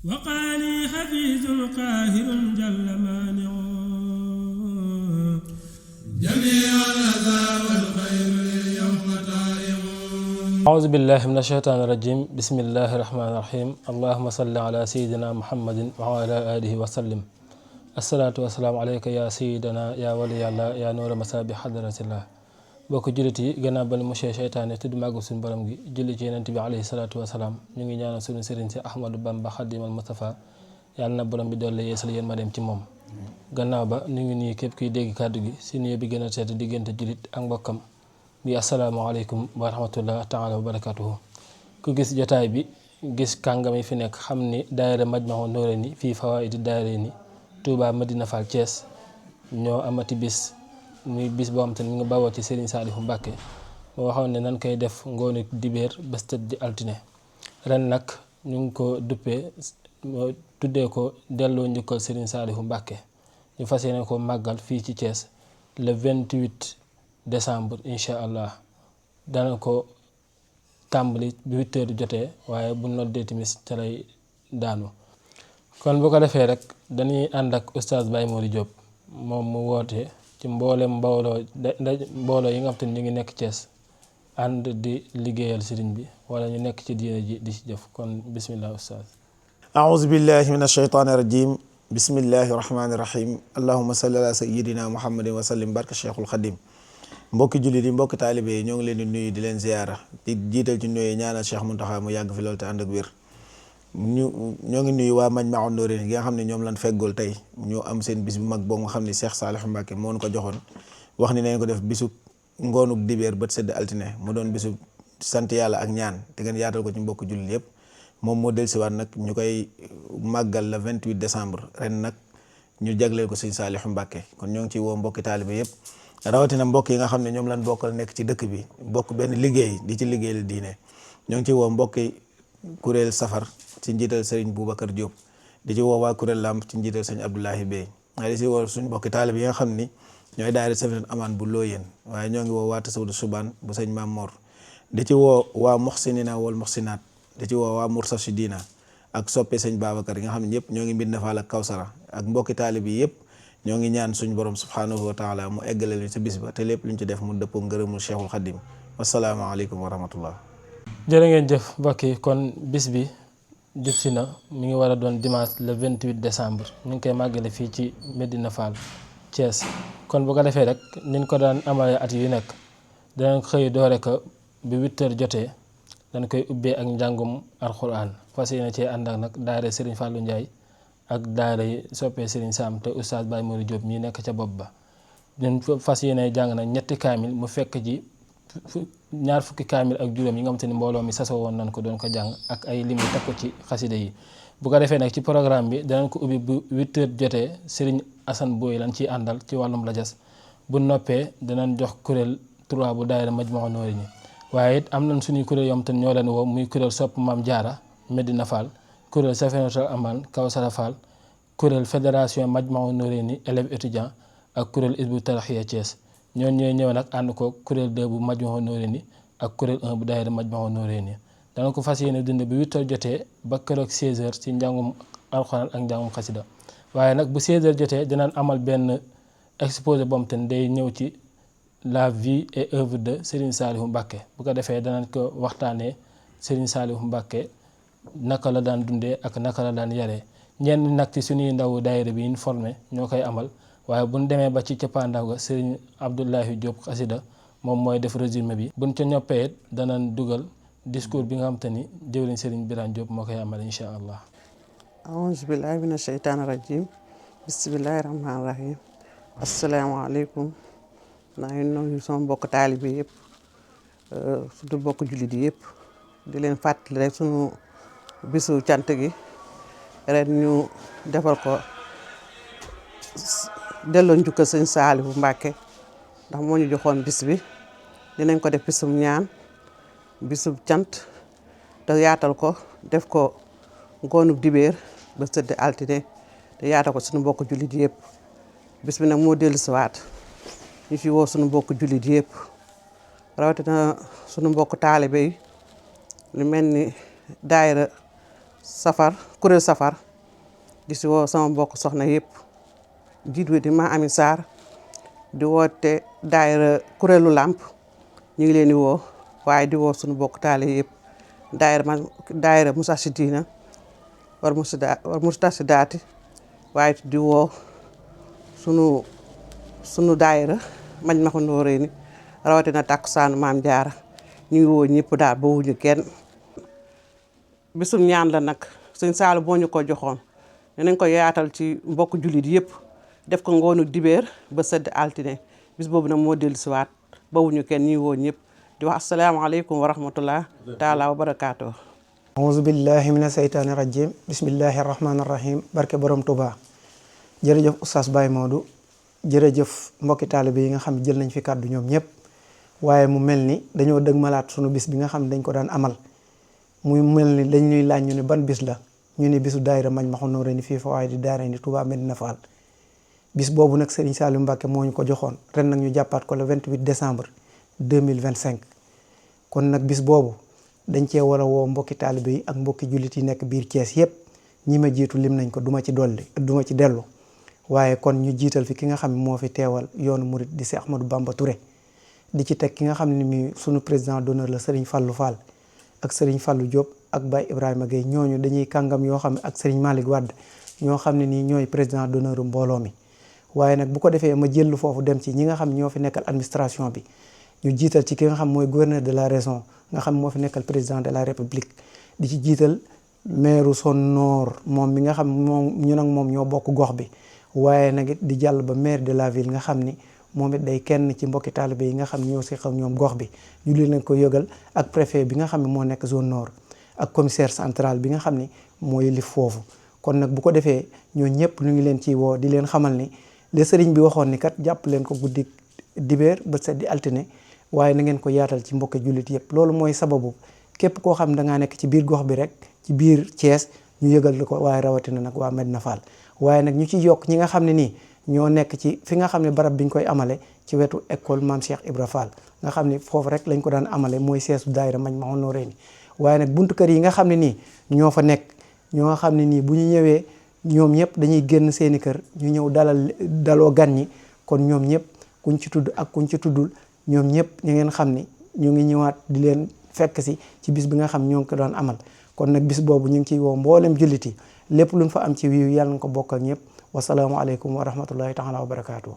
وقالي حفيظ قاهر جل مانع جميع الأذى والخير اليوم طائع. أعوذ بالله من الشيطان الرجيم. بسم الله الرحمن الرحيم. اللهم صل على سيدنا محمد وعلى آله وسلم. الصلاة والسلام عليك يا سيدنا يا ولي الله يا نور مسابح حضرة الله. bokk jullit yi gannaaw ba monsieur seytaane tudd màggu suñu borom gi julli ci yonent bi alayhi salaatu wasalaam ñu ngi ñaanal suñu sëriñ si Ahmadou Bamba Xadimal Mustafa yàlla na borom bi doole yeesal yéen ma dem ci moom. gannaaw ba ñu ngi nii képp kuy dégg kàddu gi si nuyu bi gën a tedd diggante jullit ak mbokkam bi asalaamaaleykum wa rahmatullah taala wa barakatuhu. ku gis jotaay bi gis kàngam yi fi nekk xam ni daayira Majmahun Nurayni fii fawaa'idi daarayni Touba Medina Fall Thiès ñoo amati bis muy bis boo xam te ne mi nga bawoo ci Serigne Saliou Mbacké moo waxoon ne nan koy def ngoonu dibéer bés tëdd di altine. ren nag ñu ngi ko duppee tuddee ko delloo njukkal Serigne Saliou Mbacké ñu fas yéene ko màggal fii ci Thiès le 28 décembre incha allah. dana ko tàmbali bi 8 heures jotee waaye bu noddee timis ca lay daanu. kon bu ko defee rek dañuy ànd ak oustaz Baye Mody Diop moom mu woote ci mboolem mbooloo yi nga xam te ñu ngi nekk Thiès ànd di liggéeyal sëriñ bi wala ñu nekk ci diine ji di ci jëf. kon bismillah oustaz. aouzu billahi min ashaytaani rajim. bismillahi rahmaani rahim. allahumma salli ala sayyidina muhammadin wa sallim barka cheikhul xadim. mbokki jullit yi mbokki taalibe yi ñoo ngi leen di nuyu di leen ziyaara di jiital ci nuyu ñaanal Cheikh Mountakha mu yàgg fi loolu te ànd ak wér. ñoo ngi nuyu waa Majmahun Nurayni gi nga xam ne ñoom lañ feggool tey ñu am seen bis bu mag boobu nga xam ne Cheikh Saliou Mbacké moo ñu ko joxoon wax ni nañ ko def bisu ngoonuk dibéer bët sëdd altine mu doon bisu sant yàlla ak ñaan te ngeen yaatal ko ci mbokk jullit yëpp. moom moo dellusiwaat nag ñu koy màggal le 28 décembre ren nag ñu jagleel ko sëñ Saliou Mbacké kon ñoo ngi ciy woo mbokki taalibe yëpp rawatina mbokk yi nga xam ne ñoom lañ bokkal nekk ci dëkk bi bokk benn liggéey di ci liggéey la diine ñoo ngi ciy woo mbokki kuréel safar ci njiital Serigne Boubacar Diop di ci woo waa kuréel lamp ci njiital sëñ Abdoulahi Bey waaye di ci woo suñ mbokki taalib yi nga xam ni ñooy daayira Safinatul Amaan bu Looyeen waaye ñoo ngi woo waa Tasawudu Subaan bu sëñ Maam Mor di ci woo waa Muxsinina wal Muxsinaat di ci woo waa Mursashidina ak soppe sëñ Babacar yi nga xam ne ñëpp ñoo ngi Mbir Fall ak Kawsara ak mbokki taalib yi yëpp ñoo ngi ñaan suñu borom subhanahu wa taala mu eggale ñu sa bis ba te lépp luñ ci def mu dëppoo ngërëmul Cheikhul Khadim wasalaamaaleykum wa rahmatullah. jërë ngeen jëf mbokk yi kon bis bi jub si na mi ngi war a doon dimanche le 28 décembre ñu ngi koy màggale fii ci Medina Fall Thiès. kon bu ko defee rek niñ ko daan amalee at yu nekk danañ xëy doore ko bi 8 heures jotee dañ koy ubbee ak njàngum alxuraan fas yéene cee ànd ak nag daara Serigne Fallou Ndiaye ak daara yi soppee Serigne Sam te oustaz Baye Mody Diop mii nekk ca bopp ba. ñun fas yéene jàng nag ñetti kaamil mu fekk ji ñaar fukki kaamil ak juróom yi nga xam te ni mbooloo mi sasoo woon nañ ko doon ko jàng ak ay lim yu takku ci xasida yi. bu ko defee nag ci programme bi danañ ko ubbi bu 8 heures jotee Serigne Assane Boye lañ ciy àndal ci wàllum rajas bu noppee danañ jox kuréel 3 bu daayira Majmahun Nurayni waaye it am nañ suñuy kuréel yoo xam te ñoo leen woo muy kuréel sopp Maam Jaara Medina Fall kuréel Safinatul Amaan Kawsara Fall kuréel fédération Majmahun Nurayni élèves étudiants ak kuréel Hizbut Tarqiyyah Thiès ñooñu ñooy ñëw nag ànd ko kuréel 2 bu Majmahun Nurayni ak kuréel 1 bu daayira Majmahun Nurayni dana ko fas yéene dund bi 8 heures jotee ba keroog 16 heures ci njàngum alxuraan ak njàngum xasida waaye nag bu 16 heures jotee dinañ amal benn exposé boobu te day ñëw ci la vie et œuvre de Serigne Saliou Mbacké bu ko defee danañ ko waxtaanee Serigne Saliou Mbacké naka la daan dundee ak naka la daan yaree ñenn nag ci suñuy ndaw daayira bi ñu formé ñoo koy amal waaye buñ demee ba ci cappaandaw ga Serigne Abdoulahi Diop xasida moom mooy def résumé bi buñ ca ñoppee danañ dugal discours bi nga xam te ni jëwriñ Serigne Birane Diop moo koy amal incha allah. aouzu billahi mina shaytaani rajim bismillahi rahmaani rahim asalaamaaleykum naa ngi nuyu sama mbokk taalibe yëpp surtout mbokk jullit yi yëpp di leen fàttali rek sunu bisu cant gi ren ñu defal ko delloo njukkal sëñ Saliou Mbacké ndax moo ñu joxoon bis bi dinañ ko def bisum ñaan bisub cant te yaatal ko def ko ngoonub dibéer ba sëdd altine te yaatal ko suñu mbokk jullit yëpp bis bi nag moo dellu siwaat ñu ci woo suñu mbokk jullit yëpp rawatina suñu mbokk taalibe yi lu mel ni daayira safar kuréel safar di si woo sama mbokk soxna yëpp jiit wi di ma Ami Sarr di woote daayira kuréelu làmp ñu ngi leen di woo waaye di woo suñu mbokk taale yëpp daayira Moustarchidina war Moustarchidaty waaye di woo sunu daayira Majmahun Nurayni rawatina takkusaanu Maam Jaara ñu ngi woo ñëpp daal ba wuñu kenn. bisum ñaan la nag sëñ Saalu boo ñu ko joxoon dinañ ko yaatal ci mbokk jullit yëpp def ko ngoonu dibéer ba sëdd altine bis boobu nag moo dellusiwaat ba wuñu kenn ñu ngi woo ñëpp di wax asalaamaaleykum wa rahmatullah taala wa barakaatu. auzu billahi mina seytaani rajim bismillahi rahmaani rahim barke borom Touba. jërëjëf oustaz Baye Modou jërëjëf mbokki taalibe yi nga xam jël nañ fi kàddu ñoom ñëpp waaye mu mel ni dañoo dëgmalaat sunu bis bi nga xam dañ ko daan amal muy mel ni dañ ñuy laaj ñu ne ban bis la ñu ne bisu daayira Majmahun Nurayni fii Fawaa'idi Daarayni Touba Medina Fall. bis boobu nag Serigne Saliou Mbacké moo ñu ko joxoon ren nag ñu jàppaat ko le 28 décembre 2025 kon nag bis boobu dañ cee war a woo mbokki taalibe yi ak mbokki jullit yi nekk biir Thiès yëpp ñi ma jiitu lim nañ ko duma ci dellu waaye kon ñu jiital fi ki nga xam ne moo fi teewal yoonu murit di Cheikh Ahmadou Bamba Touré di ci teg ki nga xam ne mi sunu président d'honneur la Serigne Fallou Fall ak Serigne Fallou Diop ak Baye Ibrahima Gueye ñooñu dañuy kàngam yoo xam ne ak Serigne Malick Wade ñoo xam ne nii ñooy président d'honneur mbooloo mi waaye nag bu ko defee ma jëllu foofu dem ci ñi nga xam ñoo fi nekkal administration bi ñu jiital ci ki nga xam mooy gouverneur de la région nga xam moo fi nekkal président de la république di ci jiital maire Sonor moom mi nga xam moom ñu nag moom ñoo bokk gox bi waaye nag it di jàll ba maire de la ville nga xam ni moom it day kenn ci mbokki taalibe yi nga xam ñoo si xam ñoom gox bi ñu leen ko yëgal ak préfet bi nga xam ne moo nekk zone nord ak commissaire central bi nga xam ni moo yëlif foofu kon nag bu ko defee ñoo ñëpp ñu ngi leen ciy woo di leen xamal ni le sëriñ bi waxoon ni kat jàpp leen ko guddi dibéer ba seddi altine waaye na ngeen ko yaatal ci mbokki jullit yëpp loolu mooy sababu képp koo xam da ngaa nekk ci biir gox bi rek ci biir Thiès ñu yëgal ko waaye rawatina nag waa Medina Fall waaye nag ñu ci yokk ñi nga xam ne nii ñoo nekk ci fi nga xam ne barab biñ koy amale ci wetu école Mame Cheikh Ibra Fall nga xam ne foofu rek lañ ko daan amale mooy seesu daayira Majmahun Nurayni waaye nag buntu kër yi nga xam ne nii ñoo fa nekk ñoo nga xam ne nii bu ñu ñëwee ñoom ñëpp dañuy génn seeni kër ñu ñëw daloo gan ñi kon ñoom ñëpp kuñ ci tudd ak kuñ ci tuddul ñoom ñëpp ñu ngeen xam ni ñu ngi ñëwaat di leen fekk si ci bis bi nga xam ñoo ngi ko doon amal kon nag bis boobu ñu ngi ciy woo mboolem jullit yi lépp luñ fa am ci wiiw yàlla na ko bokk ak ñëpp wasalaamualeykum wa rahmatullahi taala wa barakaatu.